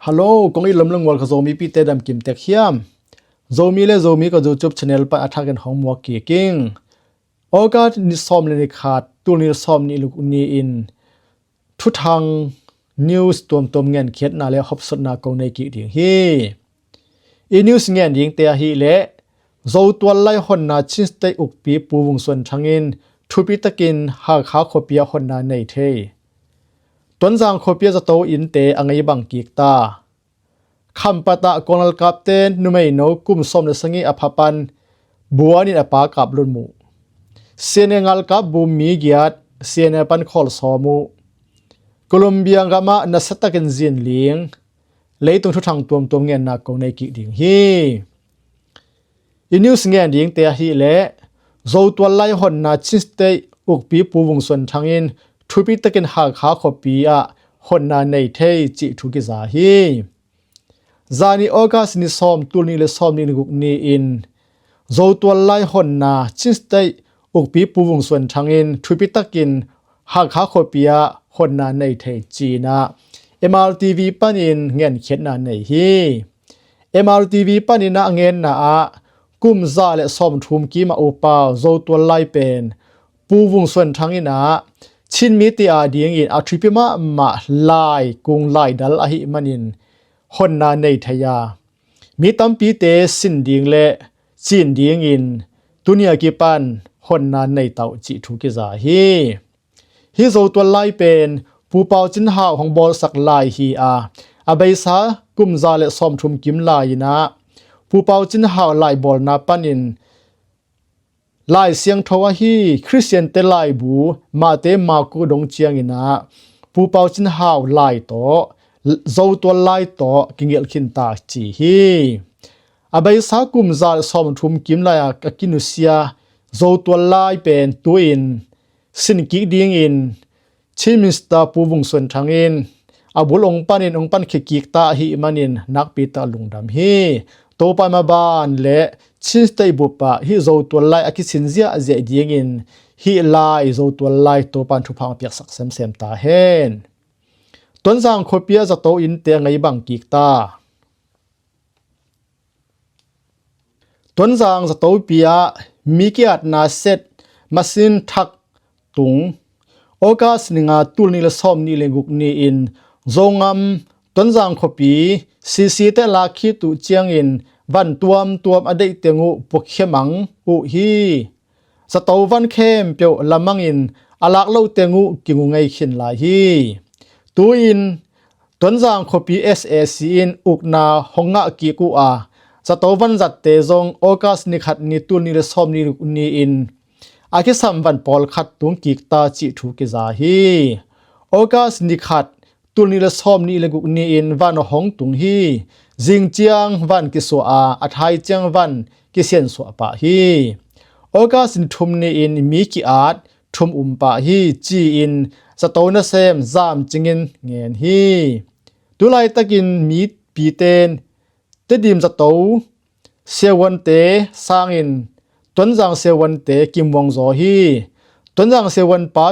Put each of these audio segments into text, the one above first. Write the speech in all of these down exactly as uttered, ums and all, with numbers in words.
Hallo, kong it lomlung ual ka Zomipite dam kim tek hiam? Zomi le Zomi ka YouTube channel pan a thakin hong muak kik ing. August ni sawm le ni khat, tul ni sawm ni le guk ni-in thuthang news tuamtuam ngenkhiatna le hopsotna kong nei kik ding hi. I news ngen dingte ahih leh Zotual Lai honna Chin State ukpi Pu Vung Suan Thang in thupi takin Hakha khuapi ah honna nei thei. Tonzang khuapi ah zato innte a ngei bang kik ta. Khampat ah Kawnglal kapten numeino kum sawm le sagih a pha pan buan in a pa kap lum uh. C N A ngalkap bu mi giat C N A pan khawl sawm uh. Colombia gam ah nasa takin zin ling. Leitung thuthang tuamtuam ngenna kong nei kik ding hi. I news ngen dingte ahih leh Zotual Lai honna Chin State ukpi Pu Vung Suan Thang in thupi takin Hakha khuapi ah honna nei thei cih thu kiza hi. Zani August ni sawm, tul ni le sawm ni le guk ni-in Zotual Lai honna Chin State ukpi Pu Vung Suan Thang in thupi takin Hakha khuapi ah honna nei thei ci-in ah M R T V panin ngenkhiatna nei hi. M R T V panin ah a ngenna ah kum za le sawmthum kim a upau Zotual Lai pen Pu Vung Suan Thang in ah Chin mite a dingin a thupi mahmah lai kung lai dal ahih manin honna nei thei a, mi tampite sin ding le cin dingin tuni a kipan honna nei tauh cih thu kiza hi. Hih Zotual Lai pen Pu Pau Cin Hau hong bawlsak lai hi a, a beisa kum za le sawmthum kim lai-in ah Pu Pau Cin Hau laibawlna panin Lai Siangtho ahi Khristiante laibu Mate Maku dong ciangin ah Pu Pau Cin Hau lai tawh Zotual Lai tawh kingilh khin ta ci hi. A beisa kum za le sawmthum kim lai-a ka kinusia Zotual Lai pen tu-in sin kik dingin Chin Minister Pu Vung Suan Thang in a bul ong panin ong pan khia kik ta ahih manin nakpi tak lungdam hi. Topa maban le Chin State bup ah hih Zotual Lai a kisin ziahziah dingin hih lai Zotual Lai Topan thupha ong piaksak semsem ta hen. Tonzang khuapi ah zato innte a ngei bang kik ta. Tonzang zatopi ah mi ki-atna set masin thak tung August ni nga, tul ni le sawm ni le guk ni-in Zongam Tonzang khuapi C C te lak khit uh ciangin van tuamtuam a deih teng uh puakhia mang uh hi. Zato van khempeuh lamangin a lak loh teng uh kingu ngei khin lai hi. Tu-in Tonzang khuapi S A C in ukna hong ngah kik uh a, zato van zatte zong August ni khat ni, tul ni le sawm ni le guk ni-in a kisam van pawlkhat tung kik ta cih thu kiza hi. August ni khat, tul ni le sawm ni le guk ni-in van hong tung hi. Zing ciang van kisuah a, a thai ciang van kisiansuah pah hi. August ni thum ni-in mi ki-at thum um pah hi ci-in zato nasem zam cingin ngen hi. Tulaitakin mipiten Tedim zato siavuante sangin Tonzang siavuante kimuang zaw hi. Tonzang siavuan pa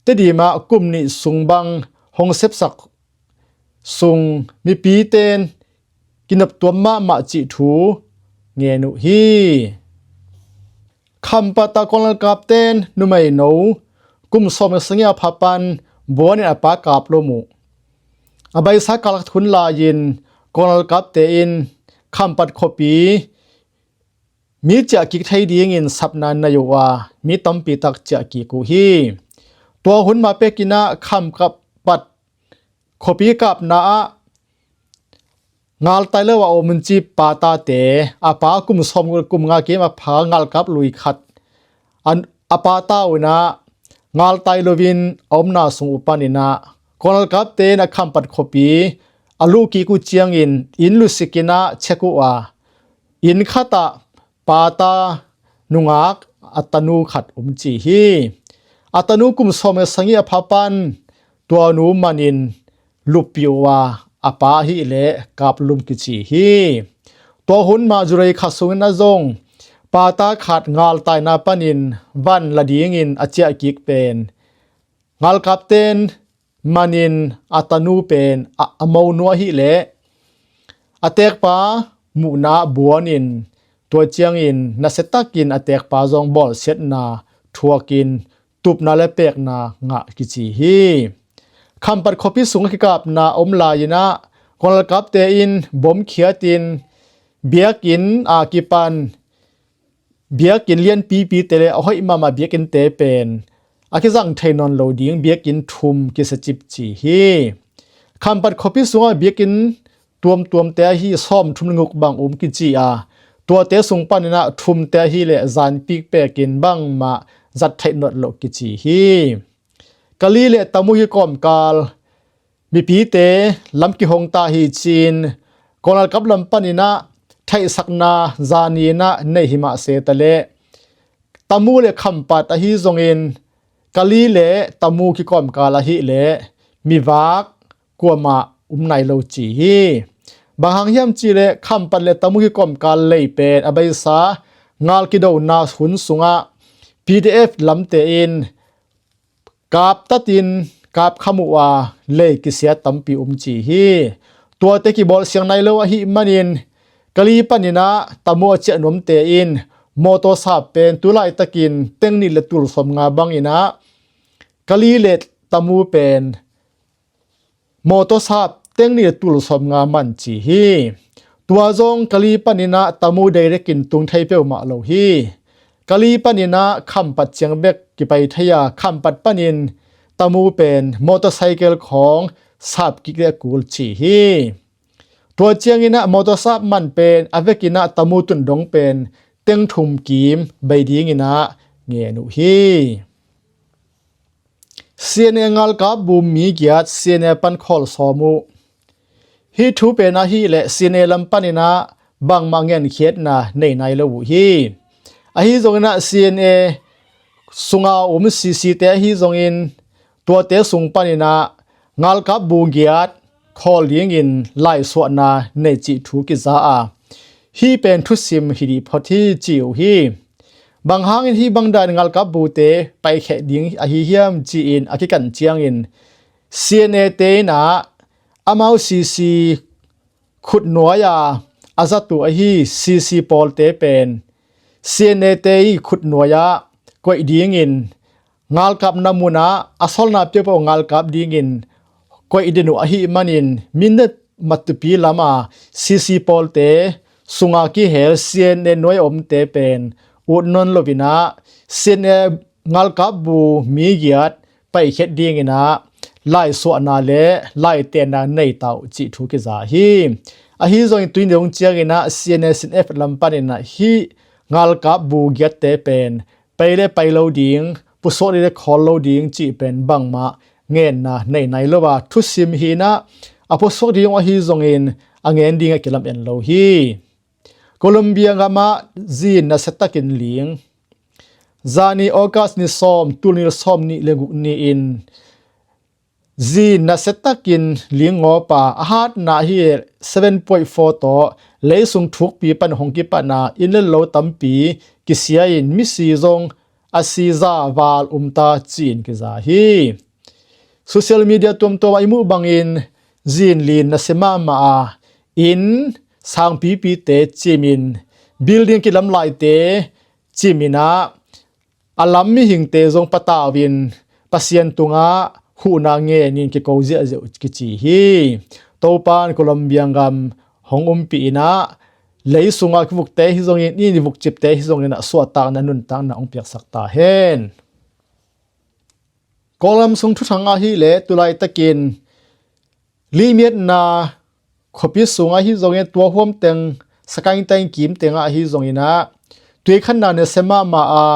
Tedim ah kum nih sung bang hong sepsak sung mipiten kinop tuam mahmah cih thu ngen uh hi. Khampat ah Colonel Captain numeino kum sawm le sagih a pha pan buan in a pa kap lum uh. A beisa kal khat hun lai-in Colonel Captain in Khampat khuapi mi ciah kik thei dingin sapna nei uh a, mi tampi tak ciah kik uh hi. Tua hun ma pekin ah Khampat khuapi kapna ah ngaltai lo a om un ci pa tate, a pa kum sawm kum nga kim a pha ngalkap lui khat an, a pa ta un ah ngaltai loin a omna sung uh panin ah Colonel Captain in a Khampat khuapi a luh kik uh ciangin inn lusikin ah check uh a, inn khat ah pa ta nungak a tanu khat um ci hi. A tanu kum sawm le sagih a pha pan tua nu manin luppih uh a, a pa ahih leh kap lum kici hi. Tua hun ma July kha sungin ah zong pa ta khat ngaltaina panin van la dingin a ciah kik pen ngalkapten manin a tanu pen a, a monu ahih leh a tekpa muhna buanin, tua ciangin nasiatakin a tekpa zong bawlsiatna thuakin tupna le pekna ngah kici hi. Khampat khuapi sungah kikapna om lai-inah Kawl galkapte in bom khiatin biakinn a kipan biakinn lianpipite le a hoih mahmah biakinnte pen a kizang thei nawn lo ding biakinn thum kisiacip ci hi. Khampat khuapi sungah biakinn tuamtuamte ahi sawmthum le guk bang um kici a, tuate sung paninah thumte ahi le zanpik pekin bangmah zat theih nawn loh kici hi. Kali le Tamu kikawmkal mipite lam kihong ta hi ci-in Kawl galkap lam paninah theihsakna zaninah nei hi mah se ta leh Tamu le Khampat ahi zongin Kali le Tamu kikawmkal ahih leh mivak kuamah um nai lo ci hi. Bang hang hiam cih leh Khampat le Tamu kikawmkal lei pen a beisa ngal kidona hun sungah P D F lamte in kaptatin kapkham uh a lei kisia tampi um ci hi. Tuate kibawlsiang nai lo ahih manin Kali paninah Tamu a ciah nuamte in mawtaw sap pen tu laitakin teng nih le tul sawmnga banginah Kali le Tamu pen mawtaw sap teng nih le tul sawmnga man ci hi. Tua zong Kali paninah Tamu direct in tung thei peuhmah lo hi. Kali paninah Khampat ciang bek kipai thei a, Khampat panin Tamu pen motorcycle khawng sap kik le kul ci hi. Tua cianginah motor sap man pen a vekinah Tamu tun dong pen teng thum kim bei dinginah ngen uh hi. C N A ngalkap bu mi giat C N A pan khawl sawm uh. Hih thu pen ahih leh C N A lam paninah bangmah ngenkhiatna nei nai lo uh hi. Ahi zonginah C N A sunga um C C te ahi zongin tuate sung paninah ngalkap bu giat khawl dingin laisuahna nei cih thu kiza a, hih pen thusim hi dih phot hi ci uh hi. Bang hangin hih bangdan ngalkap bute paikhiat ding ahi hiam ci-in a kikan ciangin C N A te inah amau C C khutnuai a a zat uh ahi C C pawlte pen C N A te ih khutnuai ah koih dingin ngalkapna munah a solna piakpeuh ngalkap dingin koih den uh ahih manin mindat matupi lama C C pawlte sunga kihel C N A nuai a omte pen ut nawn loinah C N A ngalkap bu mi giat paikhiat dinginah laisuahna le laitenna nei ta uh cih thu kiza hi. Ahi zongin tuni dong cianginah C N A C N F lam paninah hih ngalkap bu giatte pen pai le pai lo ding, pusuak ding le khawl lo ding cih pen bangmah ngenna nei nai lo a, thusim hinah a pusuak ding uh ahi zongin a ngen dingah kilam en lo hi. Colombia gamah zin nasiatakin ling. Zani August ni sawm, tul ni le sawm nih le guk ni-in zin nasiatakin ling ngawpa a hatna hi seven point four tawh leisung thukpi pan hong kipatna inn le lo tampi kisia-in misi zong a siza val umta ci-in kiza hi. Social media tuamtuam ah i muh bangin zin lin nasia mahmah a, inn sangpipite cimin building kilamlaite ciminah a lam mihingte zong patauin Pasian tungah huhna ngenin kiko ziahziah uh kici hi. Topan Colombia gam hong umpihinah leisungah kivukte hi zongin, inn i vukcipte hi zongin a suahtakna nuntakna hong piaksak ta hen. Kawlam sung thuthang ahih leh tulaitakin limiatna khuapi sungah hi zongin tua huam teng sakaing teng kim tengah ahi zonginah tui khanna nasia mahmah a,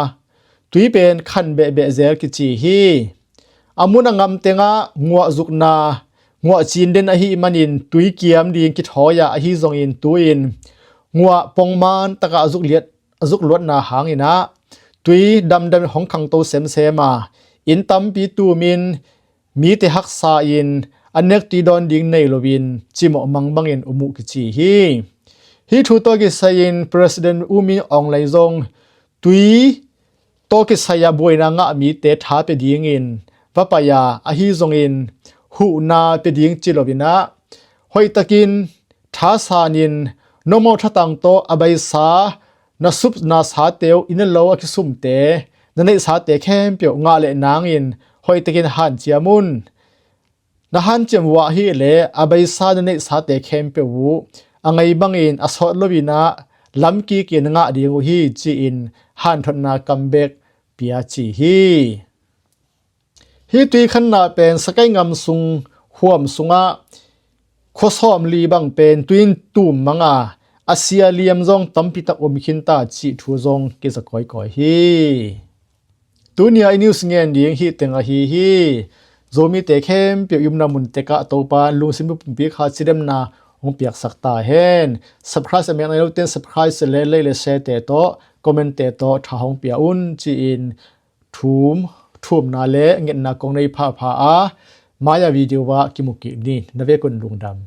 tui pen khan behbeh zel kici hi. A mun a ngam tengah nguah zukna nguah cin den ahih manin tui kiam ding kithawi ah ahi zongin tu-in nguah pongman takah a zuk liat a zuk luatna hanginah tui damdam hong khangto semsem a, inn tampi tumin mite haksa in a nek tui dawn ding nei loin cimawh mangbangin um uh kici hi. Hih thu tawh kisai-in President U Min Aung Hlaing zong tui tawh kisai-a buaina ngah mite tha pia dingin va pai a, ahi zongin huhna pia ding ci loinah hoihtakin thasanin nongmau thatang tawh a beisa na supna sate uh, inn a lo a kisumte, na neihsate khempeuh ngah leh nangin hoihtakin hanciam un. Na hanciam uh ahih leh a beisa na neihsate khempeuh uh a ngei bangin a sawt loinah lamkikin na ngah ding uh hi, ci-in hanthotna kam bek pia ci hi. Hih tuikhanna pen Sagaing gam sung huam sungah khua sawmli bang pen tui in tum mang a, a sia liam zong tampi tak om khin ta cih thu zong kiza kawikawi hi. Tuni-a i news ngen ding hih teng ahi hi. Zomite khempeuh i omna mun tekah Topa lungsim pumpi kha cidamna hong piaksak ta hen. Subscribe a mek nai lote in subscribe le like le share te tawh, comment te tawh tha hong pia un, ci-in thum, thumna le ngetna kong nei phapha a, mai-a video ah kimu kik ni. Na vekun lungdam.